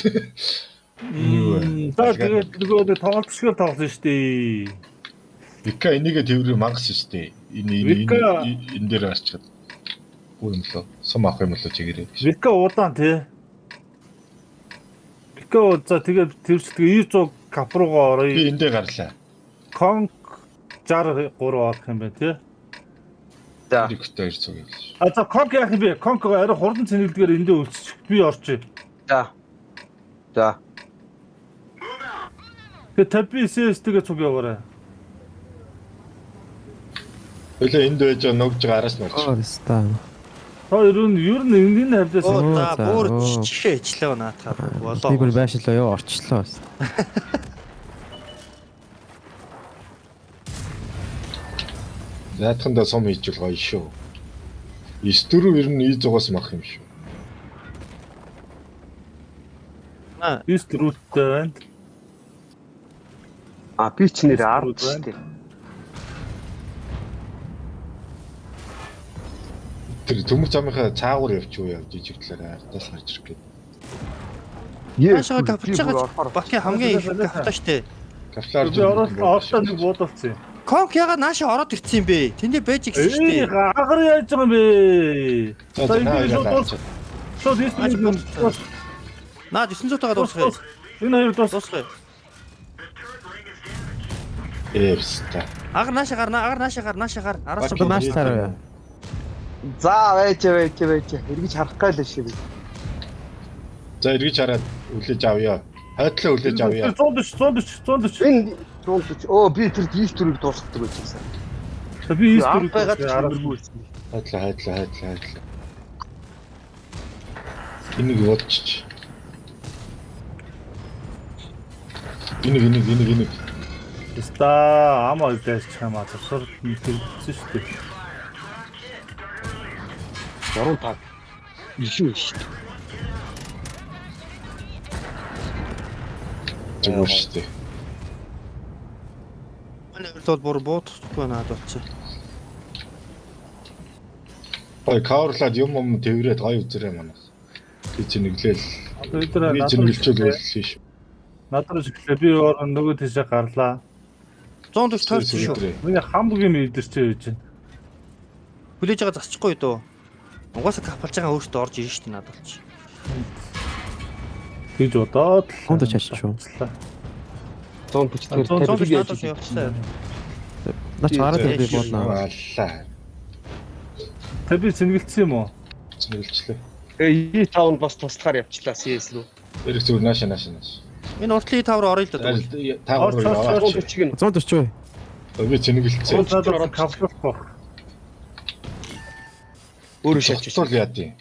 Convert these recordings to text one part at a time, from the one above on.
Юу вэ? За тэгээд нөгөө тоглолтчгээр тоглосон шүү дээ. Вика энийгээ тэрвэр мангас шүү дээ. Энэ энэ энэ дээр гарчхад. Гүү юм лөө. Сум авах юм лөө чигээрээ. Вика удаан тий. Вика за тэгээд тэрчдэг E100 кап руугаа оръё. Би энэ дээр гарлаа. Конк 63 орох юм байна тий. За. Виктэй 200 явлаа. А за конк яах юм бэ? Конк арай хурдан цэнгэлдгээр эндээ үлдчих. Би орчих. За. За. Тэгээ 59-с тэгээ цуг яваарай. Хөлөө энд байж байгаа ногж байгаа араас нь орчих. Оо ста. Та ер нь энэ хавьдаас Оо за за, бүр оо. чихээ ичлээ наатахаар болоо. Би бүр байшлаа ёо орчлоо. Наадхандаа сум хийжүүл гоё шүү. 9-4 ер нь И100-аас мах юм шүү. Аа, 9 дөрөвтэй байна. А би ч нэр 10 шүү дээ. Тэр төмөр замынхаа цаагуур явчих уу яа жижиг талаараа ардаас гарч ирэх гээд. Наашаа капалж байгаа Баки хамгийн их капта штэ. Кафлаар Би оролцоо нэг буудалцсан юм. Конк ягаад наашаа ороод ирсэн юм бэ? Тэндээ байж гисэн Ээ штэ. агар яаж байгаа юм бэ? За За за энэ шууд наа дуус. Шууд 9 дуус. Наад 900 тагаа дуусгая. Энэ хоёр дуус. Дуусгая. Эвста. Агар наашаа гар, агар наашаа гар, наашаа гар. Араас Баки нааш тараа. За байж байж байж. Эргэж харах гал шээ би. За эргэж хараад үлээж авъя. Хойтлоо үлээж авъя. 140 140 140. Энэ 140. Оо би тэр дийс дүрийг дуусгадаг байсан. За би 9 9 дөрөв байгаад ч араас юмгүй байсан. Хойтлоо хойтлоо хойтлоо хойтлоо. Энийг бодчих. Энийг энийг энийг энийг. Ста ам ойдаач юм а тусар тэрсэн шүү дээ. 3 таг. Илүү шүү дээ. Зүгээр шүү дээ. Манай урд бол бүр буудахгүй наад болчих. Гой каверлаад юм юм тэрврээд гой үзэрэй манайх. Би зэнэглээл. Одоо бид нар Би над руу зэнэглэжүүл үлээ шүү. Над руу шиглээ. Би өөр нөгөө тийшээ гарлаа. 140 тойрсон шүү. Миний хамбургийн мэдэрчээ байж байна. Хүлээж байгаа засчихгүй дөө. Угаасаа капалж байгаа өөртөө орж ирнэ штэ наад болчих. Тэгж бодоод л 140 чааш шүү. 140 тэр 140 50 наад бол явчихсан. Наач гараад Тий, ирээ бодно. Аллаа. Тэ би цэнгэлдсэн юм уу? Зэнэглэжлээ. Тэгээ E5 бас туслахаар явчлаа CS рүү. Эрэг зүгээр нааша нааша нааш. Энэ уртлын тавар орё л доо. Та гурав яваач. 140 гин. 140 юу? Би зэнэглэцээ. Надад бол капсул баг. Өөрөө шаач. Шатвал яа дий.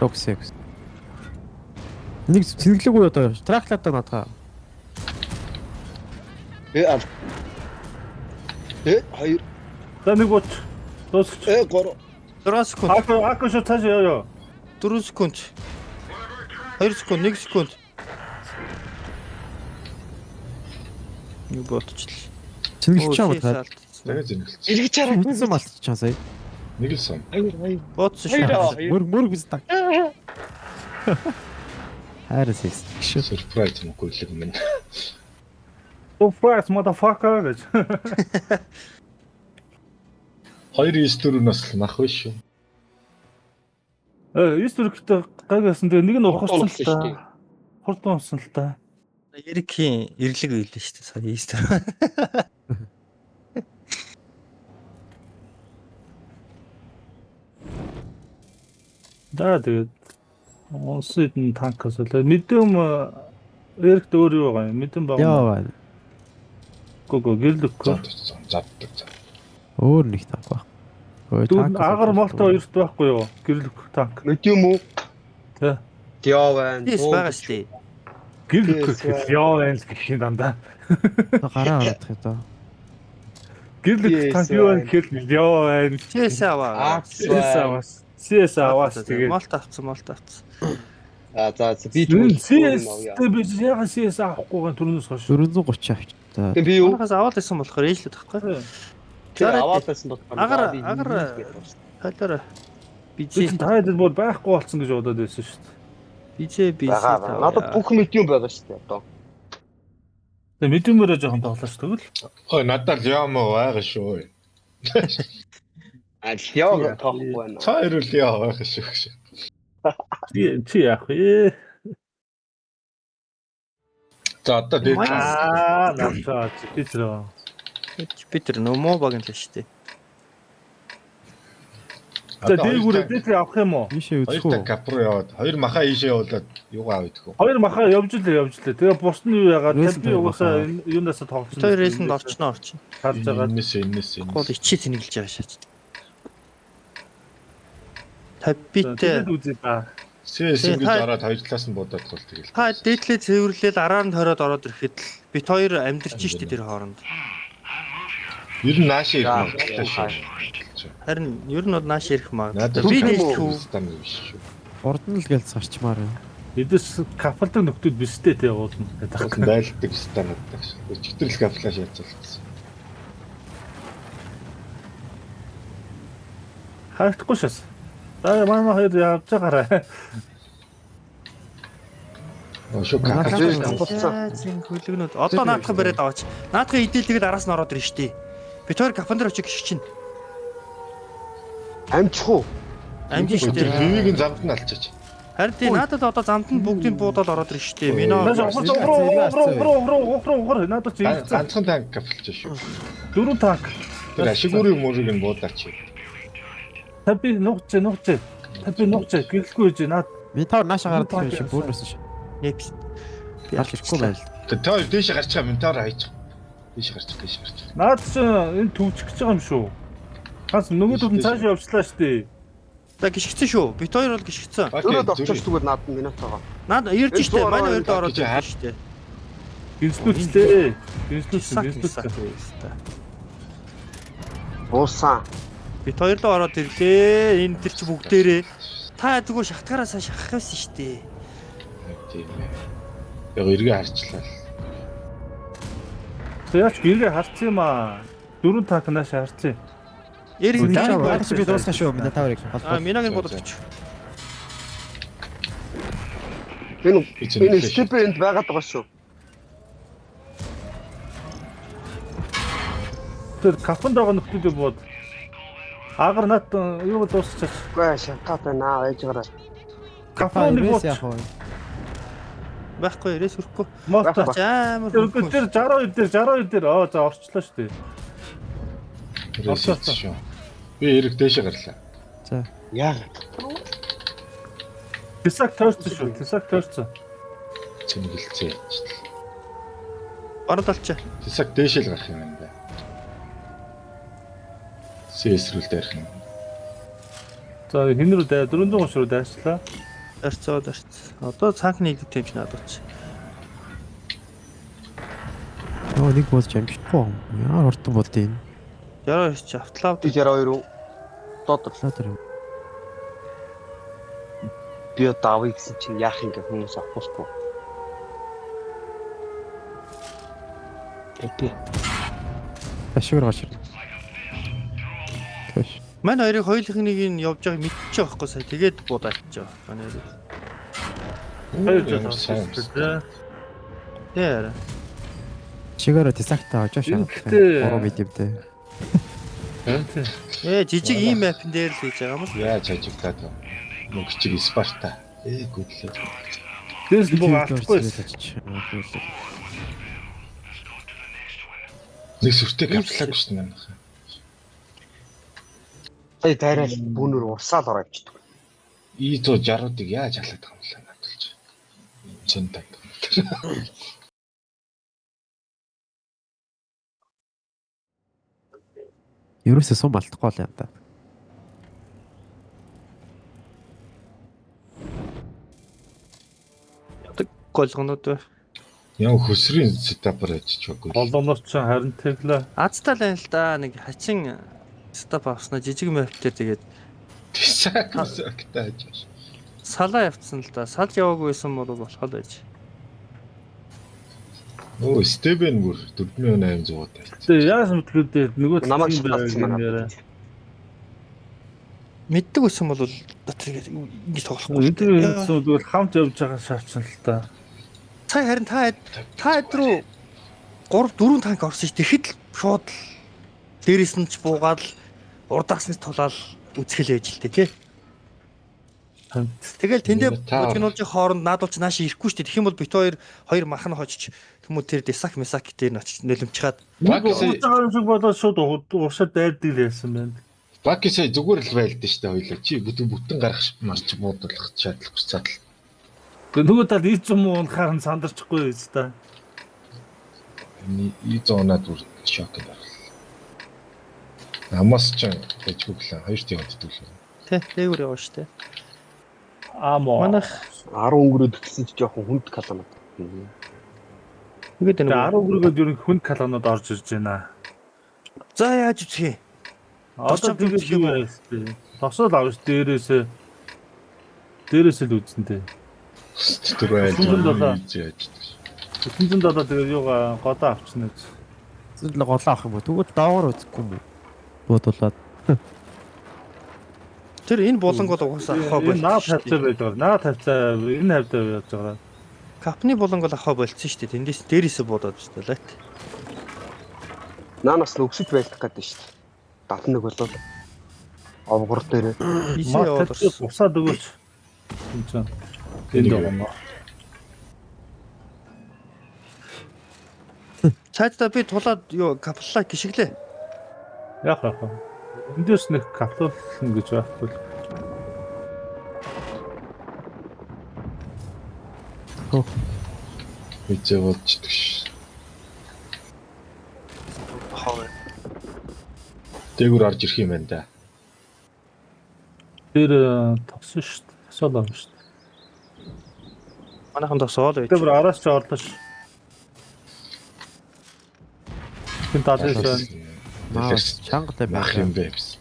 Докс X. Нэг цэнгэлээгүй одоо траклаад наадгаа. Э ал. Э 2 За нэг бууч. Дуусч. э 3 6 секунд. Аку аку шууд цааш яа яа. 4 секунд. 2 секунд, 1 секунд. Юу бодчихлээ. Цэнгэлч юм уу? Тэгээ зэнэглэцээ. Эргэж хараа. Мэдсэн малтчихсан сая. Нэг л сум. Хоёр хоёр. Бодсон Хоёр шүү. хоёр. Мөр мөр биз та. Хайраас хийсэн. Шүү. Surprise мөхгүй л юм. Surprise motherfucker гэж. 2 9 4 нас л мах биш шүү. Э 9 дөрөвтэй гайг байсан. Тэгээ нэг нь ухарсан л Хурдан та. унсан шүү Хурдан унсан л та. Эрикийн эрлэг үйлээ шүү дээ. Сая Easter. За тэгээд унсан хэдэн танкас л мэдэм Эрикт өөр юу байгаа юм? Мэдэм байгаа. Яа байна. Гү гү гэрлэхгүй. Заддаг зам. Өөр нэг танк баг. Ой Дүүн агар молто хоёрт байхгүй юу? Гэрлэх танк. Мэд юм уу? Тэ. Яа байна. Тийс байгаа шүү дээ. Гэрлэх Yes, яа байна л гэх юм дандаа. Гараа орох юм доо. Гэрлэх танк юу байна гэхэл яа байна. Чээс аваа. CS аваас. CS аваас тэгээд Молт авцсан, молт авцсан. А за за би Энэ тэгвэл CS тэ би яагаад CS авахгүй гэн түрүүнээс хойш. 430 авч. За. Тэгээ би юу? Манайхаас аваад байсан болохоор ээжлээд байхгүй. Тэр аваад байсан болохоор Агар- би агар- Хойлоор Би бизээ. чинь та хэд бүр байхгүй болсон гэж бодоод байсан шүү дээ. Бизээ бизээ. Байгаа. Надад бүх медиум байгаа шүү дээ одоо. Тэгээ медиумээрээ жоохон тоглооч тэгвэл. Ой надад Леомо байгаа шүү. А Леог тоохгүй байна. Та хоёр Лео байгаа шүү гэж. Чи яах вэ? За одоо дээд Аа, навчаа Питер. Питер нөмөө баг л шүү дээ. За дээгүүрээ дээд авах юм уу? Ийшээ Хоёр үзэх үү? танк кап руу яваад, хоёр маха ийшээ явуулаад юугаа авах идэх үү? Хоёр маха явж лээ явж лээ. Тэгээ бус нь юу яагаад Рейсэнд би хоёр угаасаа маха. энэ юунаас тоглосон. Бид хоёр рейсэнд орчноо орчин. Харж байгаа. Энэс энэс Гол энэс. ичээ тэнэглэж байгаа шаач. Табитэй Тэгээд үзье та. Сэс Тий, ингэж та- ороод хоёр талаас нь буудаад тул тэгэл. та дээдлээ цэвэрлээл араар нь хороод ороод ирэхэд л бит хоёр амьдрч штэ тэр хооронд. Ер нь наашаа ирэх За, магадлалтай шүү. Харин ер нь бол нааш ирэх Надад магадлал. Би юм дээдлэх уу? үү? стан биш шүү. Урд нь л гэлц гарчмаар байна. Эдээс капалдаг нөхдүүд биш дээ тий уулна гэдэг. Уул нь дайлдаг стандаг шүү. Өчигдөр л кафлаш яцалсан. Харагдахгүй шээс. За манай хоёр явж байгаарай. Оо шүү Манайх кафлаш. Капалцсан. Зин хөлгнүүд. Одоо наадхан бариад аваач. Наадхан идэл тэгээд араас нь ороод ирнэ штэ. Бит хоёр кафан дээр очиж гიშг чинь. Амжих уу? Амжин Тэр штэ. хэвийг нь замд нь алчаач. Харин тий наадад одоо замд нь бүгдийг буудаад ороод ирнэ штэ. Мино Нааш ухар ухар ухар ухар ухар надад чи ирсэн. Ганцхан танк кафлж шүү. Дөрвөн танк. Тэр ашигүрийн мөрийг нь буудаач. Та би нуугч нуугч. Та би нуугч гэлгүй гэж наад Минтавр наашаа гараад ирэх юм шиг бүрнээс ш. Нэпс. Би Гарч ирэхгүй байна л. Тэр та хоёр дээшээ гарч байгаа ментаар хайчих. Дээшээ гарч, дээшээ гарч. наад чи энэ төвчих гэж байгаа юм шүү. Хас нөгөө төвд цааш явчлаа шүү дээ. За гიშгцэн шүү. Бит хоёр бол гიშгцэн. Зөрөөд очиж тэгвэл наад нь минутагаа. Наад ирж штэ. Манай хоёрд ороод Чи ирж штэ. Гинслүүцлээ. Гинслүүцсэн, Сак гинслүүцсэн. сак. Буусан. Бит хоёр л ороод ирлээ. Энэ төр чи бүгдээрээ. Та зүгээр шахтгаараа сайн шахах байсан штэ. Тийм ээ. Яг эргээ харчлаа. За яач гэргээ харцсан юм аа. Дөрвөн танк нааш харцсан. Эрг Минтавр танк нааш би дуусгах шүү. Минтаврыг. Аа миногийн бодож өч. Энэ Би энэ зэнэглээ шүү. степэ энд байгаад байгаа шүү. Тэр кафенд байгаа нөхдүүдээ бод. Агар над юу дуусчих. Үгүй шатаад байна байж байгаарай. Кафе нэг бод. яах вэ? Байхгүй рейс өрөхгүй. Мото. Байхгүй. Амар Тэр тэр 62 дээр 62 дээр оо за орчлоо шүү дээ. Рейс хийсэн шүү. Би эрэг дээшээ гарлаа. За. Яагаад? Тесак тойрсон шүү. Тесак тойрсон. Цэнгэлцээ. Ороод олчаа. Тесак дээшээ л гарах юм байна да. Сэс рүү дайрах юм. За хин рүү дай 430 рүү дайрчлаа. Дарцаа дарц. Одоо цаанхны нэгдэг тэмч надад очив. Нөө нэг бууж амжихгүй. Ямар хурдан болд юм. 62 чи автлаа. Би 62 үү? Додор. Латер юм. Би одоо авъя гэсэн чинь яах юм гэ хүмүүс авахгүй. Тэпи. Ашиграа гарч ирнэ. Кэш. Манай хоёрыг хоёулынх нэг нь явж байгааг мэдчихэж байгаа байхгүй сая. Тэгээд буудаачаа. Манай хоёрыг. Хоёр Ямар сайн юм. жоо. Тэ арай. Чигээр тесакта авч шаа. Гэхдээ- 3 медиумтэй. Ээ жижиг ийм мапн дээр л хийж байгаа юм л. Яаж хажигдаад вэ? Мөн кичиг Спарта. Ээ гүдлээ. Дээс буу алдахгүй. Нэг сүртэй каплаг шүү дээ манайх. Сая дайраал бүүнөр урсаал ороо авчихдээ. И 160-уудыг яаж халаад байгаа юм бэ надад ч. Чин танк. Ерөөсөө сум алдахгүй л юм да. Голгонууд бай. Яа хөсрийн сетапер ажиллаж байгаагүй. Голомнор ч харин тэглээ. Азтай л байна л да. Нэг хачин стап авснаа жижиг мап дээр тэгээд Тесак сакта ажиллаж. салаа явцсан л да. Салж яваагүй байсан бол болох л байж. Өө Стивен бүр 4800 тайцсан. Тэгээ яаж мэдгэв дээ нөгөө Намайг тийм шатаалцсан байна байна. гэнэ. Мэддэг байсан бол дотор ингэж тоглохгүй. Мэддэг байсан бол хамт явж байгаа шаарчин л та. Сая харин та хэд рүү 3 4 танк орсон ш. Тэгэхэд л шууд л дээрээс нь ч буугаад л урдаас нь тулаал үзхэл байж л тээ тий. Тэгэл тэндээ бужигнуулж хооронд наадуулч нааш ирэхгүй шүү дээ. Тэгэх юм бол бит хоёр мах нь хожиж тэмүүл тэр десак месак дээр нь очиж нөлөмчгаад Бакис байгаа юм шиг болоод шууд уршаад дайрдаг л яасан байна. Бакис зүгээр л байлдаа шүү дээ хоёлаа. Чи бүтэн гарах марч буудуулах шаардлагагүй цадал. Тэгээ нөгөө талд и зам унахаар нь сандарчихгүй биз та. Энэ и зонаад бүр шок гэдэг. Амаас ч гэжгүй гэлээ. Хоёр тийм боддог л. Тэ, дээгүүр яваа шүү дээ. Амо. Манайх 10 өнгөрөөд эхэлсэн чи жоохон хүнд каланад. Тэгээд энэ 10 өнгөрөөд ер нь хүнд каланууд орж ирж байна. За яаж үзэх юм? Одоо тэгээд юу яах вэ? Тосол авч дээрээсээ дээрээсээ л үзнэ дээ. Тэр байж яаж. 907 тэгээд юугаа голоо авчна гэж. Зүйл голоо авах юм уу? Тэгвэл доогоор үзэхгүй юм уу? Буудуулаад. Тэр энэ буланг бол угаасаа авах бол. Наа тавьцаа байдаг. Наа тавьцаа энэ хавьдаа яаж байгаа. Капны буланг бол авах болцсон шүү дээ. Тэндээс дээрээсээ буудаад шүү дээ. Лайт. Наанаас нь өксөж байлдах гэдэг шүү дээ. 71 болоод овгор дээр Ийшээ яваад орсон. Усаад өгөөч. Энд чинь. Энд байгаа юм. Цаадаа би тулаад юу каплаа гიშгэлээ. Яах вэ? Эндээс нэг каплуулна гэж байхгүй л. Мэдээ бодчихдаг ш. Хоо. Дээгүр орж ирэх юм байна да. Тэр тосон ш. Тосол орно ш. Манайхан тосоол байж. Тэр араас ч орлоо ш. Тэн талаас байна. Чангатай байх юм бэ гэсэн.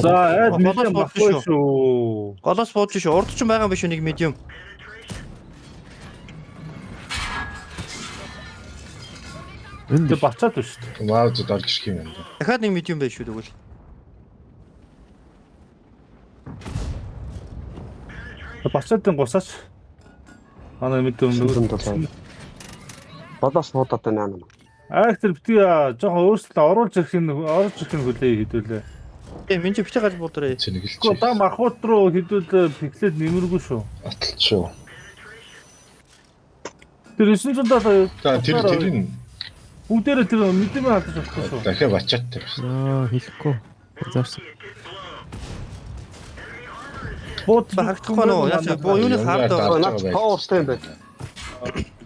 За айд medium баггүй шүү. Голоос бууж шүү. Урд ч байгаа юм биш үү нэг medium. Энд тэр бачаад байна шүү дээ. Маузд орж ирэх юм байна. Дахиад нэг medium байж шүү тэгвэл. Бачаадын гусаач. Манай medium нөгөө голоос буудаад байна аа. Айх тэр битгий жоохон өөрчлөлт оруулж ирэх нь оруулж ирэх нь хүлээ хэдүүлээ. Тийм минь чи битгий гаж буудраа. Цэнгэлж. Гэхдээ та мархууд руу хэдүүлээ пиклээд нэмэргүй шүү. Аталч шүү. Тэр 907 За тэр тэр нь бүгдээрээ тэр мэдэмээ алдаж болохгүй шүү. Дахиад бачаад тэр. Аа хэлэхгүй. Зарсан. Бууд харагдахгүй нөө. Яаж буу юуны хард байгаа. Powerтай юм байна.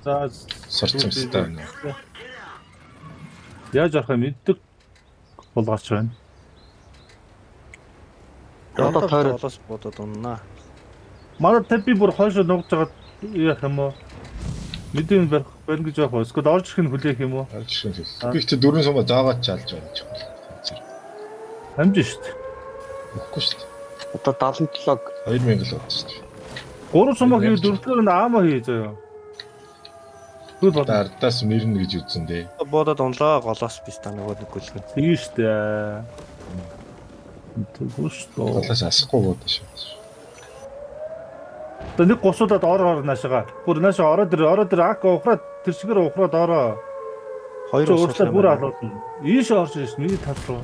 За сорцсон юм байна. Яаж орох юм мэддэг булгаач байна. Одоо тойроод голоос буудаад уннаа. Манай тэпи бүр хойшоо нугж байгаа яах юм уу? Мэдээ барих барина гэж яах вэ? Эсвэл орж ирэх нь хүлээх юм уу? Орж ирэх нь хүлээх. Би ихтэй дөрвөн сумаа зоогоод чалж байна ч юм. Хамж шүү дээ. Өгөхгүй шүү дээ. Одоо 77-г 2000 л бодсон шүү дээ. 3 сумаа хийв дөрөвдүгээр нь аама хий заяа. Тэгвэл Одоо ардаас мэрнэ гэж үзэн дээ. Буудаад унлаа голоос биш та нөгөө нэг гүлгэн. Тийм шүү дээ. Тэгвэл шүү дээ. Голоос асахгүй буудаа шүү. Одоо нэг гусуудад ор ор наашаага. Бүр наашаа ороод ир ороод ир ак ухраад тэр чигээр ухраад ороо. Хоёр уучлаад бүр алуулна. Ийш орж ирж миний тал руу.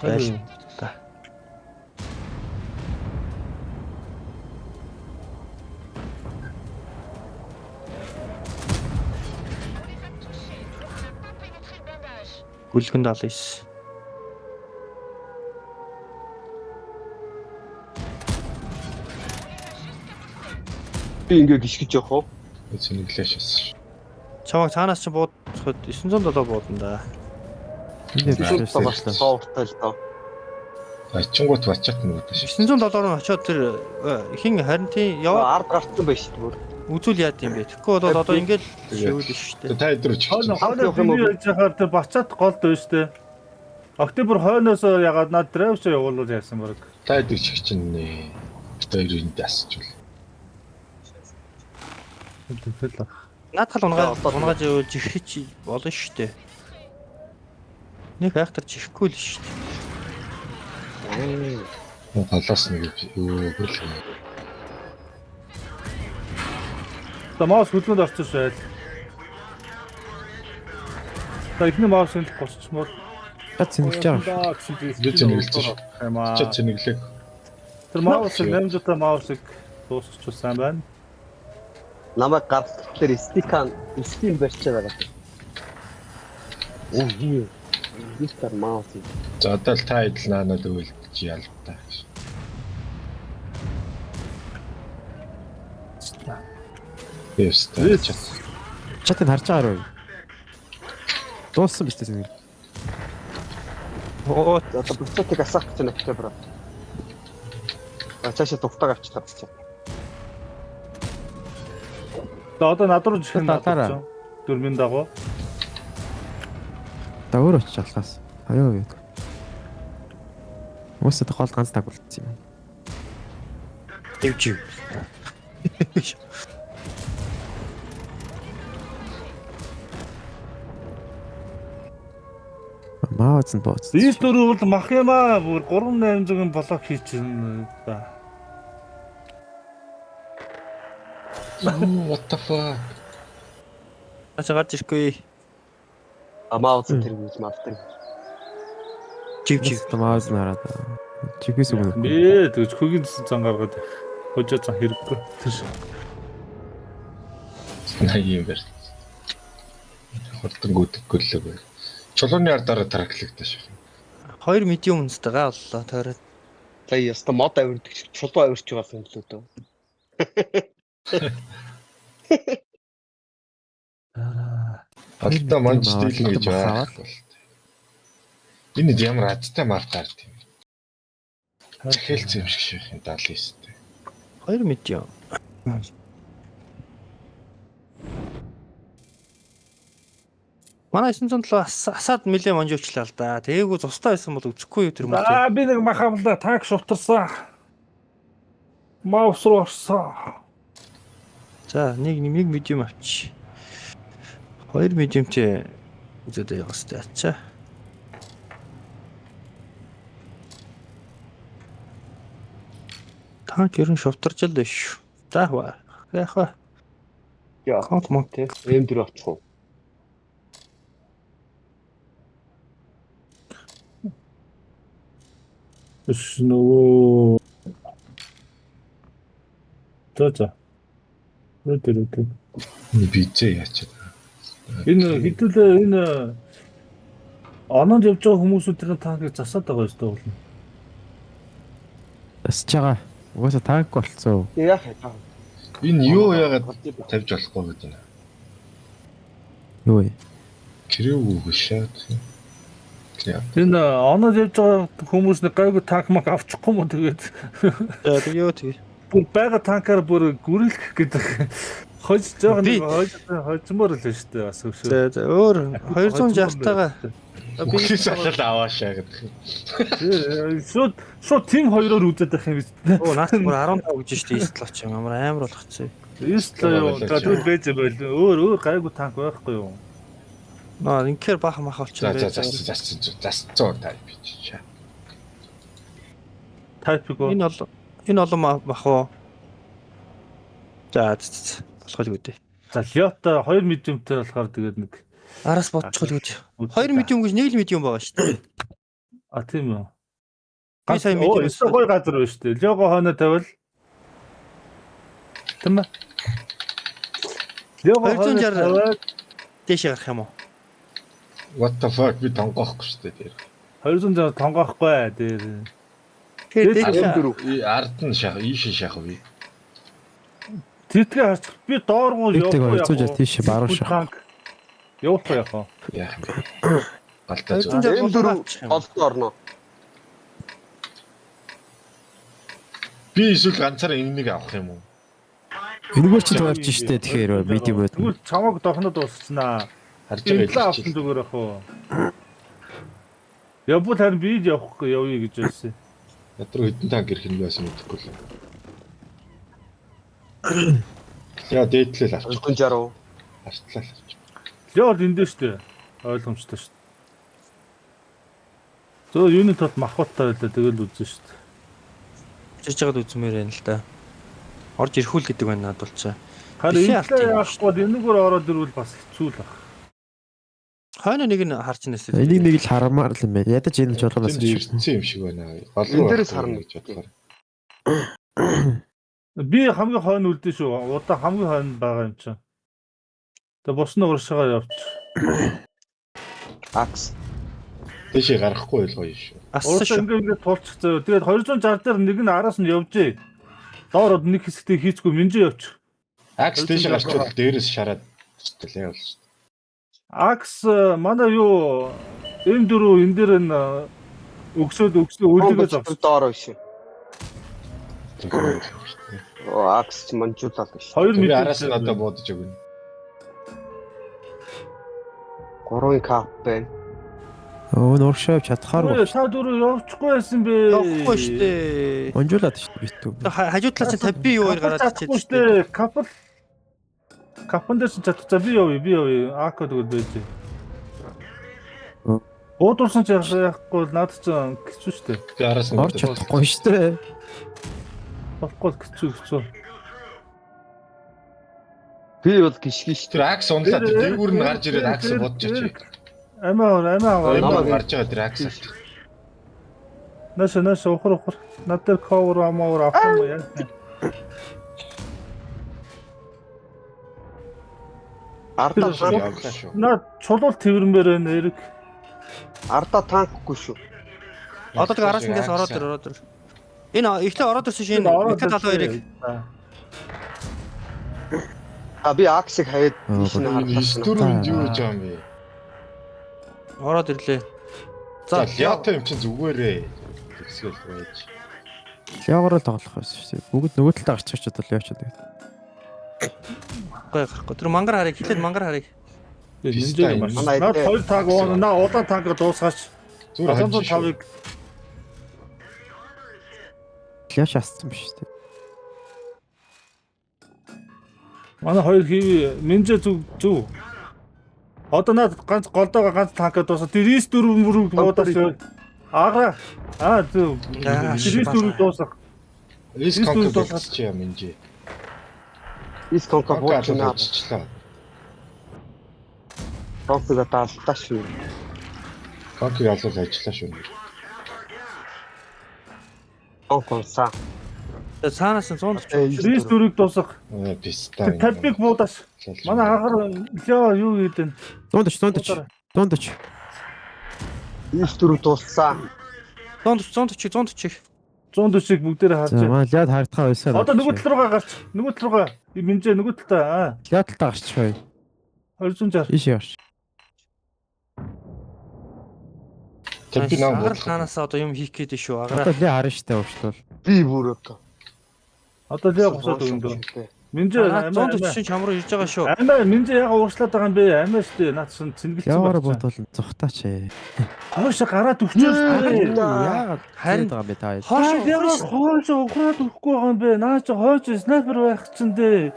Айл. Гүлгэн 79. Би ингээ гიშгэж явах уу? Цэнэглээ шээс. Чамаг цаанаас чи буудахад 907 буудана да. Энэ 907 powerтай л доо. Очингууд бачаат нөгөө шээ. 907 руу очиод тэр хин харин тийм яваа ард гарцсан байж шүү дээ. Үзүүл яад юм бэ? Тэгэхгүй бол одоо ингээл шивүүл шүү дээ. Та өдөр ч Хойно явах юм уу? Яхаар тэр бачаат голд байна шүү дээ. Октябрь хойноос ягаад над драйв шоу явуулвал яасан баг. Та өдөр ч чинь нэ. Бит хоёр энд асчвал. Тэгэл ах. Наадхал унгааж явуул жихэж болно шүү дээ. Нэг айхтар чихгүй л шүү дээ. Голоос нэг юу гэл. За маус хөдөлгөөнд орсон шүү айл. За эхний маус нь босчмол. Чат цэнгэлж байгаа шүү. Би цэнгэлж шүү. Чат цэнгэлээ. Тэр маус 800 маусыг дуусчих сайн байна. Намайг гаргах дээр стикан стим барьчаа байгаа. Оо юу. Мистер Маус. За одоо л та идэл наанад өвөлж ялтаа. Яста. Чатыг харж байгаа руу. Дууссан биз дээ цэнгэл. Оо одоо бусдыг асаах гэж байна бро. А цаашаа тухтаг авчлаа бачаа. За одоо над руу жихэн надад. Дөрмийн дагуу. За өөр очиж алхаас. Аюу юу. Уусаа гол ганц таг болцсон юм. Дэвжив. Мааз нь бооц. Дээс дөрөв бол мах юм аа. Бүр 3800-ын блок хийчихнэ. За. What the fuck? Ачаа гарч ирэхгүй. А маус тэр гэж маддаг. Жив жив. Мааз нь хараад. Чигээс өгнө. Бэ тэгж хөгийн зан гаргаад хожоо зан хэрэггүй. Тэр 80 юм байна. Хурдан гүдэхгүй л лээ. Чулууны ардаараа траклагдаж шах. 2 медиум үнстэйгээ оллоо тойроод. За яста мод авирдаг шиг чулуу авирч байгаа юм л үү. Алтаа манч дийлэн гэж байхгүй бол. Энэ ямар азтай мап гард юм. Захиалц юм шиг ших юм 79-тэй. 2 медиум. Манай 907 асаад нэлээ манжуулчлаа л да. Тээгүү цустай байсан бол үзэхгүй юу тэр мөр. Аа би нэг мах авлаа танк шувтарсан. Маус руу орсон. За нэг нэг медиум авчи. 2 медиум чи үзээд явах хэрэгтэй ачаа. Танк ер нь шувтарч л биш шүү. За яах вэ? Яа. Конк монк Тэ. М4 авчих уу? Биш нөгөө За за. Тэр тэр. Энэ бизээ яачаад. Энэ хэдүүлээ энэ оноонд явж байгаа хүмүүсүүдийн танкыг засаад байгаа юм шүү дээ. Засаж байгаа. Угаасаа танк болцсон. Яах юм. Энэ юу яагаад тавьж болохгүй гэдэг юм. Юу вэ? Крэв үгүй шаад. Энэ оноод явж байгаа хүмүүс нэг гайгүй танк мак авчихгүй юм тэгээд. За тэг юу тэг. Бүр байгаа танкаар бүр гүрэлэх гэдэг. Хож жоох нэг хожмоор л шүү дээ бас өвшөө. За за өөр 260-тайгаа би салал аваашаа гэдэг. Шууд шууд тим хоёроор үзээд байх юм биз дээ. Оо наац бүр 15 гэж шүү дээ East лоч юм амар амар болгоцсон. East юу за тэгвэл байж байл. Өөр өөр гайгүй танк байхгүй юу? Наа инхээр баахан мах болчихсон байх. За за засцсан тайп чи. Тайпыг үү? Энэ бол энэ олон мах уу? За болох л үү. За Лиота 2 медиумтэй болохоор тэгээд нэг араас бодчих л үү. 2 медиум гэж нэг л медиум байгаа шүү дээ. А тийм үү. Би сая медиум өсөө гоё газар байна шүү дээ. Лиого хойно тавил. Тийм ээ. Лиого хойно 260 дээшээ гарах юм уу? What the fuck би тонгоохгүй шүү дээ дээр. 260 тонгоохгүй дээр. Тэгэхээр дээшээ ард нь шах, ийшээ шах үе. Тэртгээ харчих. Би дооргоо явахгүй. 260 тийш баруун шах. Явахгүй яах вэ? Яах юм бэ? Галтаа зүг. M4 голд орно. Би эсвэл ганцаараа энэнийг авах юм уу? Энэгээр чи тойрч штэ тэгэхээр медиум бод. Тэгвэл чамааг дохнод дуусчихнаа. Харж байгаа юм авсан зүгээр ах уу. Явбал харин би л явахгүй явъя гэж байсан. Над руу хэдэн танк ирэх нь байсан мэдэхгүй л. Яа дээдлэл авчих. 160. Артлаа л авчих. Лео энд дээ штэ. Ойлгомжтой штэ. Зөө юуны тулд махбаттай байлаа тэгэл үзэн шүү дээ. Жиж байгаад үзмээр байна л да. Орж ирэхүүл гэдэг байна надад болчаа. Харин Бишээ энэ алт юм яахгүй бол энэгээр ороод ирвэл бас хэцүү л баг. Хойно нэг нь харж нэсээ. Энийг нэг л харамаар л юм байна. Ядаж энэ чуулганаас Тэнд ирсэн юм шиг байна. Гол руу Энэ дээрээс байхгүй харна. гэж бодохоор. Би хамгийн хойно үлдэн шүү. Удаа хамгийн хойно байгаа юм чинь. Тэгээ бус нь уршаагаа явчих. Акс. Дэшээ гарахгүй л гоё шүү. Ассан Уршаа шүү. ингээ ингээ тулчих заяа. Тэгээд 260 дээр нэг нь араас нь явжээ. Доор нэг хэсэгтээ хийцгүй минжээ явчих. Акс дэшээ гарчвал дээрээс шараад лээ бол шүү. Акс манай юу М4 энэ дээр нь өгсөөд өгсөө үлдээгээ зогс. Доор биш. Зүгээр. Оо акс ч манжуулаад биш. 2 Би метр араас нь одоо буудаж өгнө. 3 кап байна. Өө нуршаа чадхааргүй. Та дөрөв явчихгүй байсан бэ. Явахгүй шүү дээ. Унжуулаад шүү дээ битүү. Хажуу талаас чинь 50 юу хоёр гараад чадахгүй ичээд шүү дээ. Капл Капан дээр чинь чадах. За би явъя, би явъя. АК тэгвэл байж. Буудуулсан ч яахгүй бол наад чинь хэцүү шүү дээ. Би араас нь Орж чадахгүй шүү дээ. Болохгүй л хэцүү хэцүү. Би бол гიშгэн шүү Тэр акс унлаа. Тэр дээгүүр нь гарч ирээд акс бодож очив. Амиа аваар, амиа аваар. Намайг гарч байгаа тэр акс. Наша наша ухар ухар. Над дээр cover амаар авах юм уу яа. Ардаа танк Явлаа шүү. Наад чулуул тэрвэрмээр байна Эрик. ардаа танкгүй шүү. Одоо тэг араас ингээс ороод ир ороод ир. Энэ эхлээ ороод ирсэн шинэ Ороод Мк 72-ыг А би аксыг хаяад тийш нь харлаа. 9 дөрөв юу гэж байгаа юм бэ? ороод ирлээ. За За Леото юм чинь зүгээрээ. Тэгсгэл байж. Леогоор л тоглох байсан шүү дээ. Бүгд нөгөө талдаа гарчих ч одоо лео ч гэдэг. Гой гарахгүй. Тэр мангар харыг эхлээд мангар харыг. Нинжээ маш. Манай Наад эдээ. хоёр таг уuna. Наа улаан танк дуусгаач. Зүгээр хожиж шүү. 705-ыг Лео ч ассан биш шүү дээ. манай хоёр хийв минжээ зүг зүг. Одоо наад ганц голдоогоо ганц танк дуусаа. Тэр 94 мөрөг буудаач. Агра. Аа зүг. Аа, 94 дуусах. Рис Рис конко дөрөв дуусгаад. болчихсон юм энэ. Ис конко Конко бууж байна. болчихлоо. Конког одоо алдаа шүү. Конког алуул ажиллаа шүү. Конконсаа. За цаанаас нь 140. 94-ыг дуусгах. Аа писта. 50-ыг буудаач. Манай агар лео юу гэдэг нь. 140 140 140. Ис дөрөв дууссан. 140 140 140. 140-ыг бүгдээрээ харж За байна. манай леод харагдахаа байсан. Одоо нөгөө тал руугаа гарч. Нөгөө тал руугаа. Минжээ нөгөө талдаа. Аа Лео талдаа гарчих бай. 260. Ийш гарч. Тэр би нам Агар буудлах. цаанаас одоо юм хийх гээд шүү. Аграа. Одоо лео харна шүү дээ уучлал. Би бүр одоо. Одоо лео босоод өгөн дөө. Минжээ Аа, амиа. 140 чам руу ирж байгаа шүү. Амиа минжээ яга уучлаад байгаа юм бэ? Амиа шүү дээ. Наад чинь цэнгэлцэн Леогоор байна. буудвал зүхтаач ээ. Хойш гараад өгчөө шүү дээ. Яагаад Харин- харин байгаа юм бэ та? Хойш Хойш яга хойш ухраад өгөхгүй байгаа юм бэ? Наа чи хойш снайпер байх чинь дээ.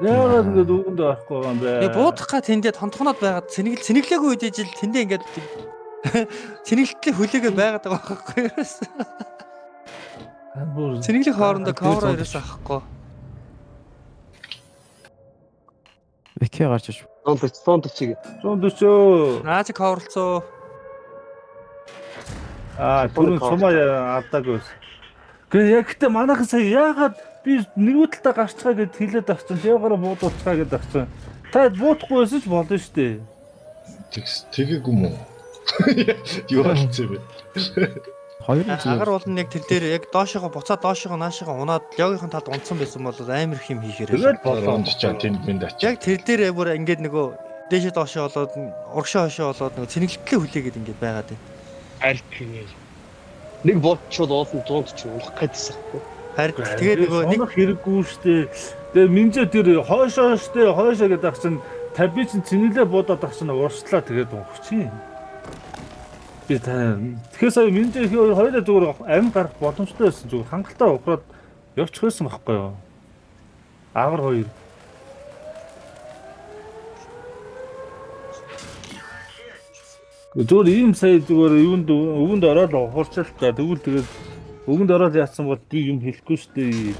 Яагаад ингэж үгэндээ байхгүй байгаа юм бэ? Нэг буудах га тэндээ тонтгоноод байгаад цэнэгэл цэнэглээгүй үед ижил тэндээ ингээд цэнэглэлтээ хүлээгээд байгаад байгаа байхгүй юу? Бүр Цэнэглэх хоорондоо Тэр cover 140. ерөөс авахгүй. Мк гарч иш. 140 140. 140. Наа чи coverлцоо. Аа түрүүн сумаа алдаагүй байсан. Гэ яг гэтээ манайхан сая яагаад би нөгөө талдаа гарчгаа гэд хэлээд авчин. Леогоороо буудуулцгаа гэд авчин. Та буудахгүй байсан ч болно шүү дээ. Тэгс тэгээгүй мүү? Юу болцсон юм бэ? Хоёр нь Агар бол нь яг тэр дээр яг доошогоо буцаа доошогоо наашигоо унаад леогийнхэн талд унтсан байсан бол амар их юм хийхээр. Тэгэл Болоо болоо. унжчаа тэнд мэнд очив. Яг тэр дээр бүр ингээд нөгөө дээшээ доошоо болоод урагшаа хошоо болоод нөгөө цэнэглэлтээ хүлээгээд ингээд байгаад байна. Ард тийм. Нэг буудчвал уулын 140 унах гэдсэн. Харин тэгээд нөгөө нэг нэг хэрэггүй шүү дээ. Тэгээ минжээ тэр хойшоо шүү дээ. Хойшоо гэдэг ах чинь 50 чинь цэнгэлээ буудаад ах чинь ууршлаа тэгээд унхчих. Би та тэгэхээр сая минжээ их хоёулаа зүгээр амь гарах боломжтой байсан зүгээр хангалттай ухраад явчих байсан байхгүй юу? Агар хоёр. Зүгээр ийм сая зүгээр юунд өвөнд ороод ухарч л та. Тэгвэл тэгээд өвөнд ороод яатсан бол би юм хэлэхгүй шүү дээ.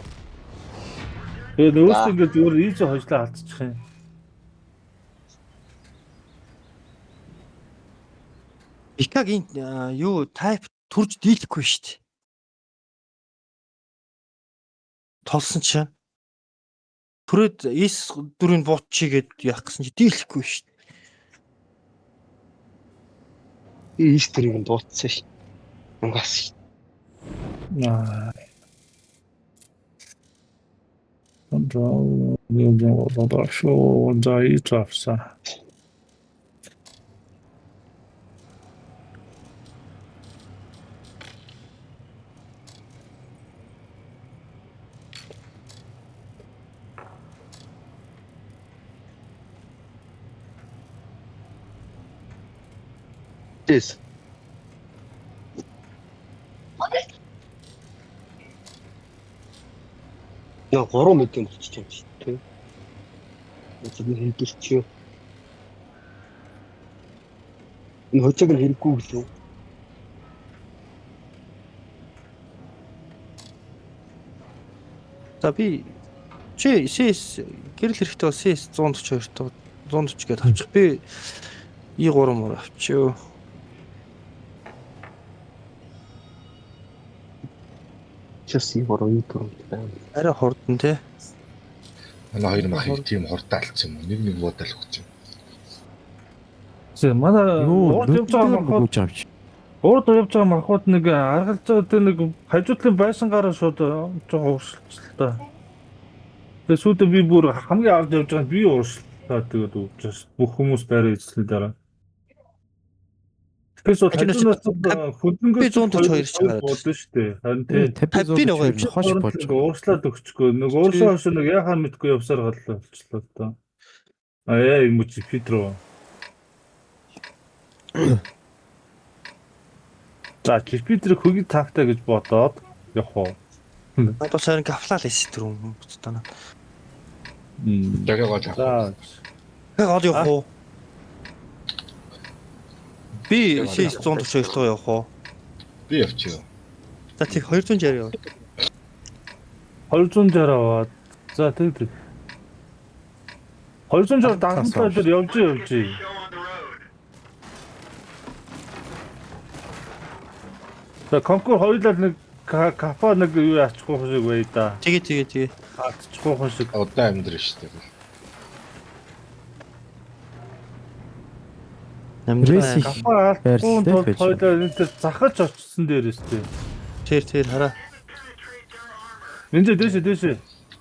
Тэгээд өөрөөсөө ингээд зүгээр ийж хожлоо алдчих юм. Икагийн юу type төрж дийлэхгүй шүү дээ. Толсон чинь түрээд S4-ийг буутчи гэд яах гэсэн чи дийлэхгүй шүү дээ. Би S4-ийг нь буутсан шүү. Унгаас шүү. Аа. Контрол шүү за ийж авсан. Тэс. Наа 3 мэдэн болчих юм шүү дээ. Тэр хэрэгэлч юу? Энэ хожиг нь хэрэггүй гэлээ. За би чи CS гэрэл хэрэгтэй бол CS 142 тоо 140 гээд авчих. Би E3 мөр авчив. Чэс E3 E4 байна. Арай хурдан те. Манай хоёр мах тийм хурдан алдсан юм уу? Нэг нэг буудаал өгч юм. За манай Юу урд явж байгаа мархууд гүйж байгаа юм чи. урд явж байгаа мархууд нэг аргалж байгаа тэр нэг хажуудлын байшингаараа шууд жоохон уршилчлаа та. Тэгээ сүйдээ би бүр хамгийн ард явж байгаа нь би уршлаа тэгээд өгч байгаа. Бүх хүмүүс байраа эзлэн дараа. Тэгэхээр шууд Хажуунаас хажуунаас хөдөнгөөс би 142 ч гараад бодсон шүү дээ. Харин тий. 50 нөгөө юм чи. Хоош болж байгаа. Уушлаад өгчихгүй. Нэг ууршаа хошоо нэг яхаа мэдгүй явсаар галлаа болчихлоо л доо. А яа юм чи Петро. За Питер хөгийн таахтай гэж бодоод явах уу? Надад бас харин кафлал эс тэр юм буцтаа. Дахиад гол авах. За Яг гол явах уу? Би CS 142 руу явах уу? Би явчих. За тэг 260 яв. 260 аваад. За тэг тэг. 260 дагамтлаа дээр явж явж. За конкур хоёулаа нэг кафе нэг юу яачихгүй шиг бай да. Тэгээ тэгээ тэгээ. Алдчихгүй шиг. Удаан амьдрын шүү дээ. Намжаа. Рейс их Кафе алдахгүй байрлалтай тулд байж хоёулаа энэ дээр захаж очсон дээрээс тий. Тэр тэр хараа. Энд дээшээ дээшээ.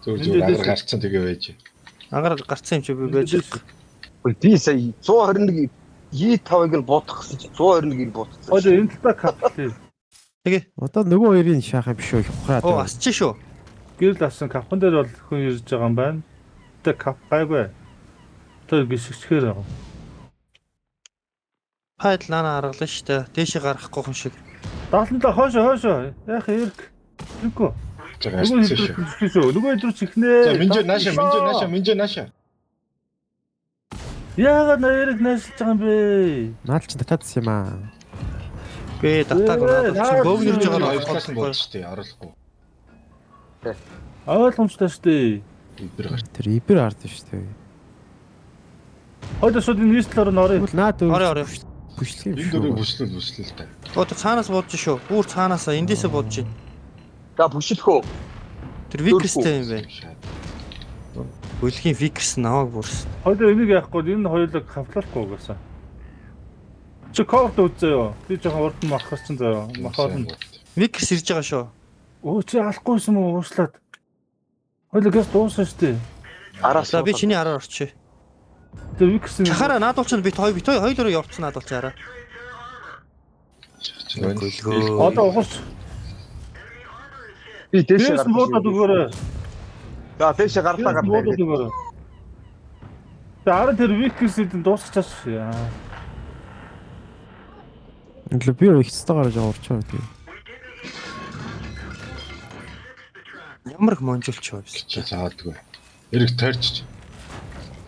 Зүгээр зүгээр агаар гарцсан тэгээ байж. Агаар гарцсан юм чи би байж. Би сая 121 E5-ыг нь буутах гэсэн чи 121-ийг буутсан. Хоёулаа энэ талдаа кафе. Тэгээ. Одоо нөгөө хоёрын шаах юм биш үү? Ухраад. Оо асч шүү. Гэрэл авсан кафен дээр бол хүн ирж байгаа юм байна. Тэ каф гайгүй. Тэр гიშгчхээр байгаа. Пайд лана аргалаа шүү дээ. Дээшээ гарахгүй юм шиг. Даалнлаа хойшоо хойшоо. Яах эрг. Эргүү. За Нөгөө гарцсан шүү. хэдрүү шүү. Нөгөө хэдрүү чихнэ. За минжээ нааша минжээ нааша минжээ нааша. Яагаад эрг наашилж байгаа юм бэ? Наад чи татаадсан юм аа. Бэ татааг надад чи бөв нэрж байгаа Хоёр талаас нь буудчих тий оруулахгүй. Ойлгомжтой шүү дээ. Ибэр гарч. Тэр ибер ард шүү дээ. Хоёул шууд энэ нийслэл орно орё. Тэгвэл наад Орё орё. Бүшлэх юм Энэ шүү. дөрөв бүшлэл бүшлэл та. Оо тэр цаанаас буудаж шүү. Бүр цаанаасаа эндээсээ буудаж байна. За бүшилэх үү? Тэр Викерстэй юм байна. Бүлгийн Викерс намайг бүрс. Хоёул энийг яахгүй энэ хоёулыг хавлахгүй гэсэн. Чи корт үзээ юу? Би жоохон урд нь махах чинь заяа. Махаад нь. Викерс ирж байгаа шүү. Өө чи алахгүйсэн мө уушлаад. Хоёул газ дууссан шүү дээ. Араас За би чиний араар орчих. Тэгээ Викерс Чахаараа наадуулчихна бит хоёр бит хоёр хоёулаа явцсан наадуулчих араа. Гөлгөө. Одоо ухарч. Би дээшээ Дээрс нь буудаад өгөөрэй. За дээшээ гарлаа Дээрс нь буудаад гарлаа. өгөөрэй. Тэгээ араа тэр Викерсэд нь дуусчихаас. Яа. Инглээ би их цэцтэй гараж урчаа тийм. Ямар их монжуулч вэ? Чи заадгүй. Эрэг тойрч.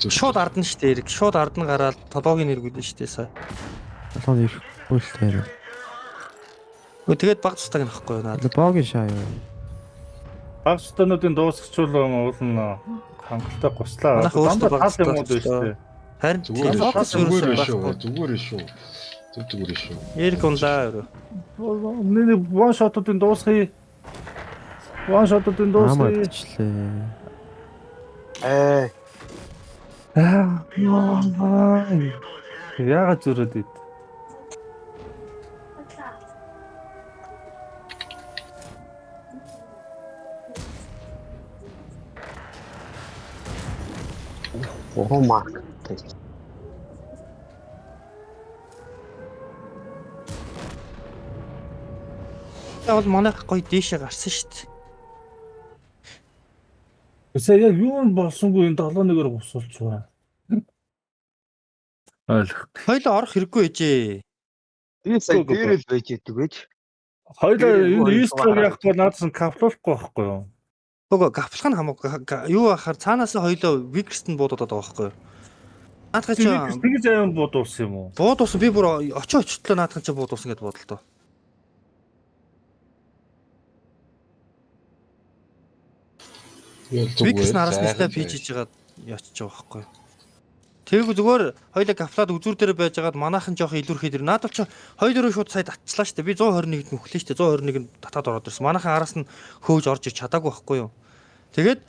Шууд ардна штэ Эрик. Шууд ардна гараад толгойг нэргүүлнэ штэ сая. Долоон ирэхгүй л тэр. Үгүй тэгээд баг тустаг нөхгүй юу наад. Богийн шаа юу. Баг сустануудын дуусгачвал уул нь хангалттай гуслаа. Манайх өөрсдөө баг тал юмуд тустай. байна шүү дээ. Харин Зүгээр фокус зүгээр ерөөсөө шүү. байхгүй. Зүгээр шүү. Зүг зүгээр шүү. Эрг унлаа өрөө. Миний one shot-уудын дуусгая. One shot-уудын Аамаа дуусгая. өвчлээ. Ээ. Аа. Яагаад зүрээд ид? Гурван марк. Та бол манайх гоё дээшээ гарсан шүү дээ. Тэсээ яг юу нь болсонгүй энэ 7-1-ээр гусуулж байгаа. Ойлгох. Хоёлоо орох хэрэггүй ээжээ. Би сая дээр л байж идэг гэж. Хоёлаа Дээр энэ хоёр East руу явахгүй наадсан каплуулахгүй байхгүй юу? Үгүй гаплах нь хамаагүй юу ахаар цаанаас хоёлоо Викерст нь буудаад байгаа байхгүй юу? Наадах чи Тэгэж аян буудуулсан юм уу? буудуулсан би бүр очиж очтлоо наадах чи буудуулсан гэдээ бодлоо. Юу л зүгээр. Викерс нараас нь снайп хийж хийж байгаа ячиж байгаа байхгүй юу? Тэргүй зүгээр хоёлоо гаплаад үзүүр дээр байж байгаад манайхан жоох илүүрхэд ир. Наадвал чи хоёр дөрөв шууд сая татчлаа шүү дээ. Би 121-д нүхлээ шүү дээ. 121-нд татаад ороод ирсэн. Манайхан араас нь хөөж орж ир чадаагүй байхгүй юу? Тэгээд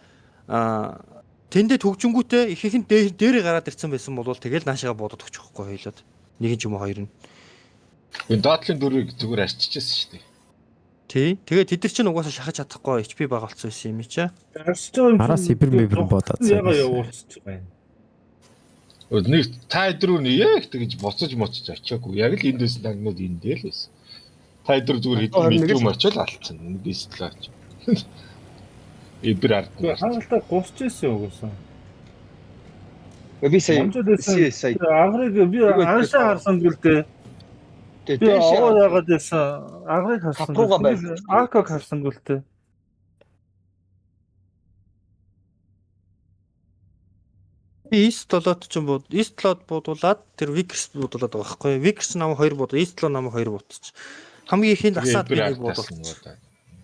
аа тэндээ төгжингүүтээ их ихэн дээрээ гараад ирсэн байсан бол тэгэл наашаага буудаад өгчих байхгүй хоёлоод. Нэг нь ч юм уу хоёр нь. Энэ доотлын дөрвийг зүгээр арчижсэн шүү дээ. Тий. Тэгээд тэд нар чинь угаасаа шахаж чадахгүй HP бага болсон байсан юм чи. Арчиж байгаа юм. Араас ибэр мэбэр бодоод. Яга явуулчих юм. Нэг та өдрөө нь яг тэгж буцаж моцож очиагүй. Яг л энд байсан тагнууд энд л байсан. Та өдөр зүгээр хэдэн медиум очиод алдсан. Нэг эстэл оч. Ибэр ард нь. Хангалттай гусч ирсэн угаасаа. Би сая сая агрыг би аншаа харсан гэл дээ. Би овоо яагаад байсан? Агрыг харсан. Акаг харсан гэл дээ. Би East 7-д ч юм бод East 7-д буудуулаад тэр Vickers буудуулаад байгаа байхгүй юу? Vickers намайг 2 бууд, East 7 намайг 2 буудчих. Хамгийн ихэнд асаад би нэг буудуулчих.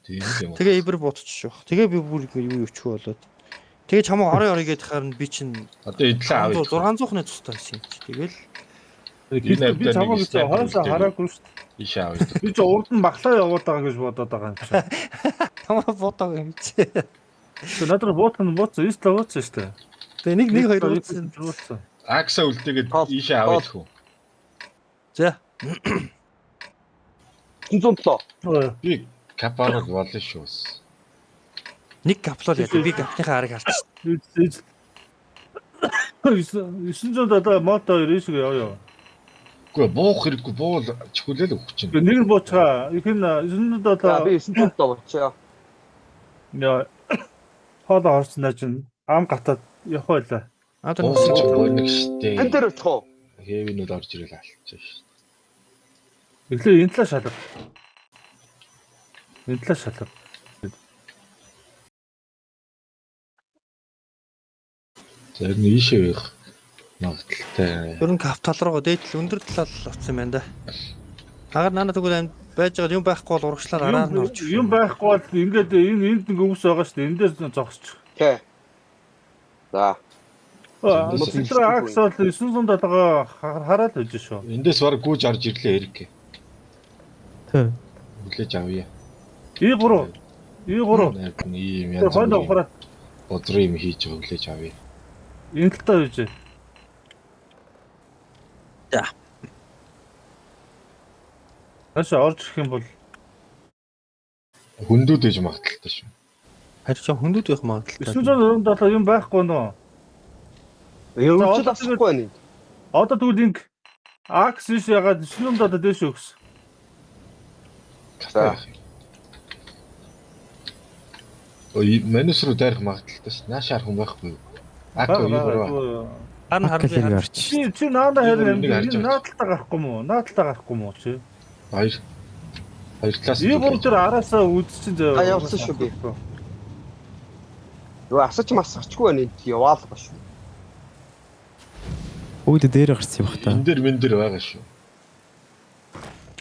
Тэгээ Ибер буудчих. Тэгээ би бүр юу юучих болоод. Тэгээ чамаа орой орой гэдээ харин би чинь одоо эдлээ авъя. 600-ны тустай байсан юм чи. Тэгэл би чамаа гэж хойшоо хараагүй шүү дээ. Ийшээ авъя. Би чи урд нь баглаа яваад байгаа гэж бодоод байгаа юм чи. Чамаа буудаг юм чи. Тэгээ надад буудах нь бууцсан, East 7 бууцсан шүү дээ. Тэгээ нэг нэг хоёр ууцсан. Акса үлдээгээд ийшээ авъя хүү. За. 107. Би капарол болно шүү. Нэг каплол яа. Би капныхаа арыг харчих. 907 мото 2 ийшээ яа яа. Үгүй буух хэрэггүй буул чихүүлэл өгч чинь. Нэг нь буучгаа. Их нь 907 би 907 буучаа. Яа. Хоолоо орсон наа чинь ам гатаад явах байлаа. Одоо нэг гониг штэ. Тэн дээр очих уу? Хэвинүүд орж ирэл алчих шүү. Эхлээ энэ талаа шалга. Энэ талаа шалга. Тэр нь ийшээ байх магадaltaй. Ер нь капитал руугаа дээдл өндөр талаар л очсон юм байна да. Агаар наана тэгвэл амьд байж байгаа юм байхгүй бол урагшлаар араар нь орж. Юм байхгүй бол ингээд энэ энд нэг өвс байгаа шүү дээ. Энд дээр зогсчих. Тий. За. Тэр акс бол 907-гаа хараад байж шүү. Эндээс баг гүйж орж ирлээ Эрик. Тий. Хүлээж авъя. И3. И3. Ийм янз бүрийн бозрын юм хийж байгаа хүлээж авъя. Энэ талдаа байж. За. Хаашаа орж ирэх юм бол хөндүүд ээж магадaltaй шүү. Харин ч хөндүүд байх магадaltaй. 997 юм байхгүй нөө. Өвчл асахгүй байна. Одоо тэгвэл инг Акс иш ягаад 907 дээш өгс. За. Ой, манус руу дайрах магадaltaй ш. Нааш харах юм байхгүй юу? Ака юу? Харин харин орч. Чи наадаа харин наадалтаа гарахгүй мó? Наадалтаа гарахгүй мó чи? Хоёр талаас. И бүр тэр араасаа үзчихэн заяа. А явсан шүү би. Юу асаж масахчгүй байна энд яваал ба шүү. Үүд дээр гарсан юм бах та. Энэ дээр мэн дээр байгаа шүү.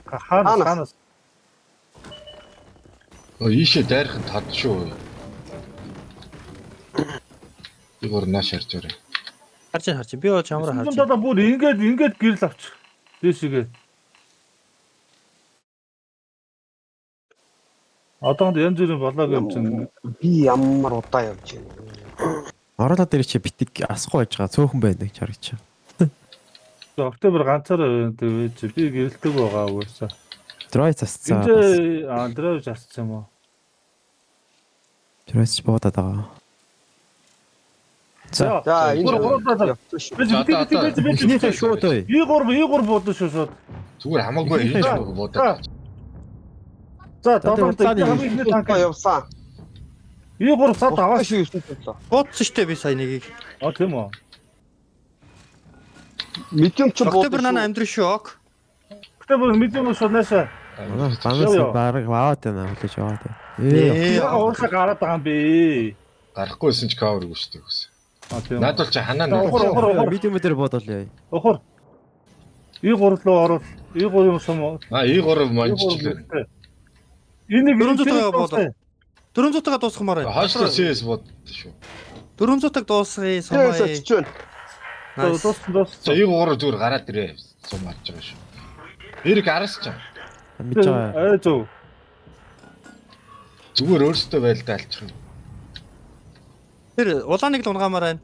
Хаанаас хаанаас. Өө ийшээ дайрах нь тод шүү. Би гур нааш харж байгаа. Харж байна харж байна. Би бол чамраа харж байна. Одоо бүр ингээд ингээд гэрэл авчих. Дээшгээ. Одоонд янз бүрийн болоог юм чинь. Би ямар удаа явж байна. Ороолоо дээр чи битэг асахгүй байж байгаа цөөхөн байна гэж харагч. Октябрь ганцаараа байж би гэрэлдэг байгаа угаасаа. Дройц асцсан. Энд дройц асцсан юм уу? Дройц буудаад байгаа. За За энэ гурав явчихсан шүү. Би Эхнийхээ шууд ой. И3 буудан шүү шууд. Зүгээр хамаагүй энэ ч буудаад. За долоон хамгийн эхний танк явсан. И3 цад аваа шүү 907. Буудсан штэ би сая нэгийг. А тийм үү. Медиум ч буудсан. Октябрь нана амьдрын шүү ок. Октябрь медиум шууд наашаа. Банаас бараг аваад байна хүлээж аваад. Ээ. Уурлаа гараад байгаа юм бэ. Гарахгүйсэн ч cover үгүй шүү дээ гэсэн. А тийм. Наад бол чи ханаа Ухар медиум дээр буудвал яа. Ухар. И3 руу орвол И3 юм сум. А И3 манжчлаа. Энийг 400 буудаа. 400-гаа дуусгамаар байна. Хойшлоо CS буудсан шүү. 400-аг дуусгая сумаа. CS очиж байна. Дууссан дууссан. За И3 зүгээр гараад ирээ. Сум авч байгаа шүү. Эрик араас ч. Мэдж байгаа. Ай зөв. Зүгээр өөрөөсөө байлдаа алчих юм. Тэр улааныг л унгаамаар байна.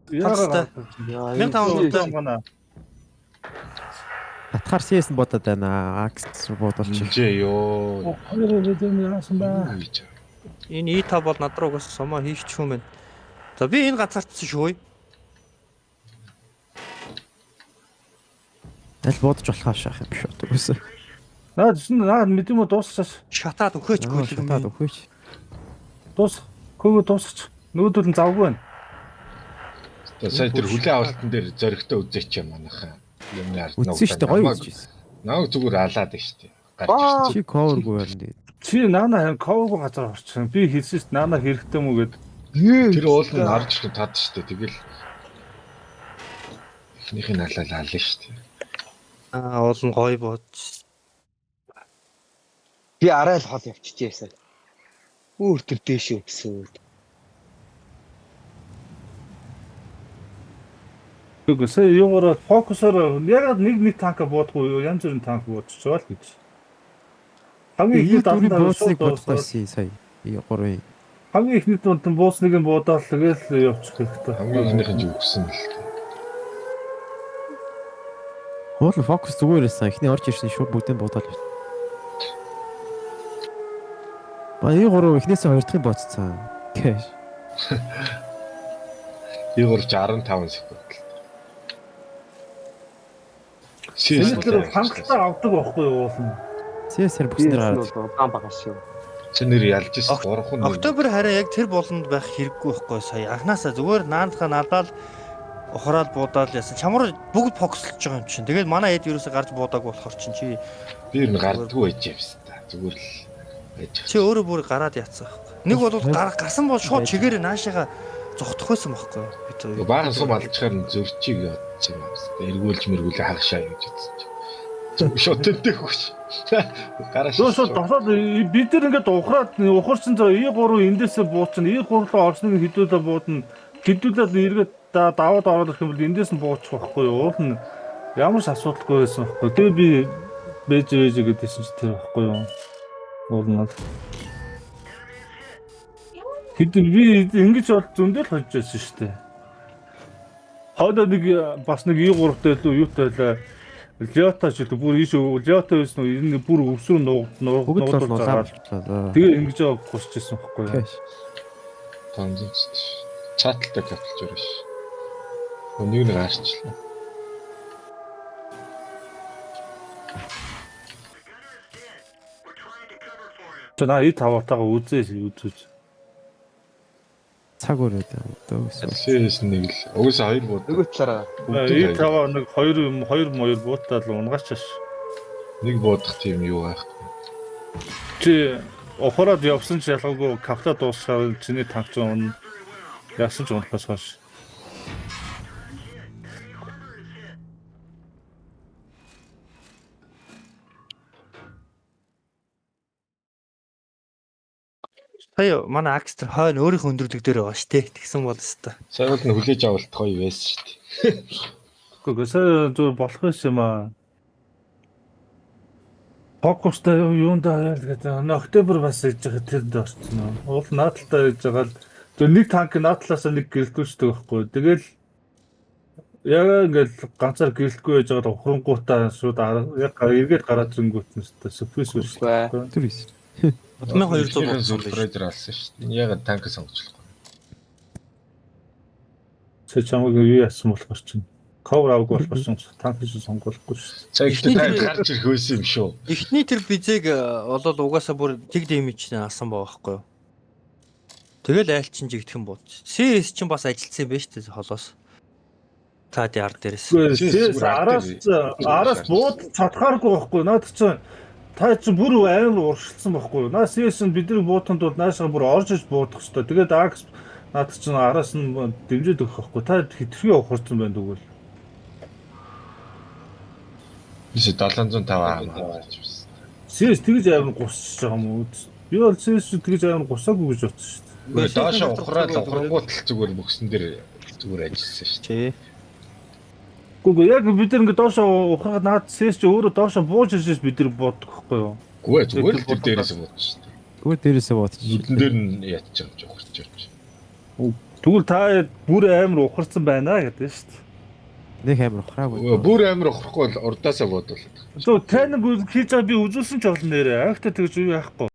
Яагаад 1500 Татхаар CS нь бодоод байна. Акс бодолч. Жээ ёо. Хоёр медиум яасан бэ? Энэ И5 бол над руу угаас сумаа хийчих юм байна. За би энэ газартсан шүү. Аль бодож болох аашаах юм шүү. Үгүй. Наад чинь наад медиум дуусчихаас. Шатаад өгөөчгүй л юм. Шатаад өгөөч. Дуус. Көөгөө дуусчих. Нөгөөдөл нь завгүй байна. Сая тэр хүлээ авалтан дээр зоригтой үзээч юм манайхаа. Юмны ард Үзсэн шүү дээ гоё үзчихсэн. Намайг зүгээр алаад байна шүү дээ. Гарч ирсэн. Чи cover-гүй байна тэгээд. Чи наана харин cover-гүй газар орчихсон. Би хэлсэн шүү дээ наана хэрэгтэй мүү гэд. Тэр уул нь орж ирэх тад шүү дээ. Тэгэл эхнийх нь алаал ална шүү дээ. Аа уул нь гоё бууж. Би арай л хол явчихжээ. Өөр тэр дээш өгсөн. Үгүй сая юугаараа фокусоор ягаад нэг нэг танка буудахгүй юу? Янз бүрийн танк буудчихваа л гэж. Хамгийн ихний эхний буусныг бодохгүй сая. И3. Хамгийн эхний дунд нь буусныг нь буудаал тэгэл явчих хэрэгтэй. Хамгийн эхнийх нь үгсэн л. Уул фокус зүгээр байсан. Эхний орж ирсэн шууд бүгдийг буудаал. Ба И3 эхнээсээ хоёр дахьыг бууцсан. Кэш. И3 ч 15 секунд. CS тэр хангалттай авдаг байхгүй юу уул нь. CS-ээр бүснээр гараад. Удаан байгаа шүү. Чи нэр ялж ирсэн 3 хүн. Октябрь харин яг тэр болонд байх хэрэггүй байхгүй сая. Анхнаасаа зүгээр наандхаа надаал ухраал буудаал яасан. Чамар бүгд фокуслж байгаа юм чинь. Тэгээд манай эд ерөөсөө гарч буудааг болохоор чинь чи би ер нь гардггүй байж явсан та. Зүгээр л байж. Чи өөрөө бүр гараад яатсан байхгүй. Нэг бол гарсан бол шууд чигээрээ наашаага зогтох байсан байхгүй юу? Баахан сум алдчихаар нь зөрчиг явуулсан юм байна. Эргүүлж мэргүүлээ хагашаа гэж бодсон чинь. Шууд тэнтэй хөгш. Гараа шууд шууд досоод бид нар ингээд ухраад ухарсан зөө И3 эндээсээ буучин И3 руу орсныг хэдүүлээ буудна. Хэдүүлээд эргээд даваад ороод ирэх юм бол эндээс нь буучих байхгүй юу? Уул нь ямар ч асуудалгүй байсан байхгүй. Тэгээ би бэж бэж гэдээсэн чи тэр байхгүй юу? Уул нь Хэд би ингэж бол зөндөл хожиж байсан шүү дээ. Хойдоо нэг бас нэг И3-тай илүү юутай байлаа. Лиота ч илүү бүр ийш Лиота байсан уу энэ бүр өвсрөн нуугдуулж. Тэгээ ингэж гусч ирсэн байхгүй юу? Тонзон чатлтай капилж өрөөш. Нэг нэг арчлаа. За наа И тавтайгаа үзээ үзүүж. Цаг өрөөд одоо өсвөл. CS нэг л угсаа хоёр бууд. Нөгөө талаараа. И таваа нэг хоёр юм хоёр моёр бууттал унгаачааш. Нэг буудах тийм юу байхгүй. Чи ухраад явсан ч ялгаагүй капта дуусгаар чиний танк ч унна. Яасан ч унахаас хойш. Сая манай Акстер хойно өөрийнхөө өндөрлөг дээр байгаа шүү дээ. Тэгсэн бол өстой. Сая бол нь хүлээж авалт гоё байсан шүү дээ. Үгүй сая зүгээр болох юм аа. Фокустай юундаа яа гэдэг. Октябрь бас иж байгаа тэрэнд орсон. Уул наадталтай иж байгаа л тэр нэг танк наадлаасаа нэг гэрэлтүүлдэг байхгүй. Тэгэл яг ингээл ганцаар гэрэлтгүй байж байгаа ухрангуудаа шууд яг эргээд гараад ирэнгүүт нь өстой сюрприз биш. Тэр биш. 1200 болсон сюрпрайзер алсан шүү дээ. Энэ ягаад танк сонгочлохгүй. Сая чамайг юу яасан болохоор чинь cover аваагүй болохоор чинь танк чинь сонгохгүй шүү. Сая ихтэй танк гарч ирэх байсан юм шүү. Эхний тэр бизэг болол угаасаа бүр тэг дэмэж алсан байгаа байхгүй юу? Тэгэл айл чинь жигдэх юм бод. CS чинь бас ажилтсан юм байна шүү дээ холоос. Та ди ар дээрээс. CS араас бууд чадхааргүй байхгүй. Наад чинь та чинь бүр амар уршилсан байхгүй. Наа CS нь бидний буутанд бол наашаа бүр орж иж буудах хэвээр. Тэгээд Ax наад чинь араас нь дэмжиж өгөх байхгүй. Та хитрхи ухарсан байна тэгвэл. Биш 705 аа гарч ирсэн. CS тэгж амар гусчихж байгаа юм уу? Би бол CS тэгж амар гусаагүй гэж бодсон шүү дээ. Үгүй доошо ухраад ухрангуут л зүгээр бөксөн дээр зүгээр ажилласан шүү дээ. Үгүй яг бид нар ингээ доошо ухраад наад CS чи өөрөө доошо бууж ирж бид нар боддог байхгүй юу? Үгүй зүгээр л тэр дээрээс буудчих шүү дээ. Зүгээр дээрээсээ буудчих. Нүдэн дээр нь ятчих юм чи ухарч явчих. Тэгвэл та бүр амар ухарсан байна гэдэг шүү дээ. Нэг амар ухраагүй. Бүр амар ухрахгүй бол урдаасаа буудвал. Зөв тань хийж байгаа би үзүүлсэн ч болно нэрээ. Агта тэгж юу яахгүй.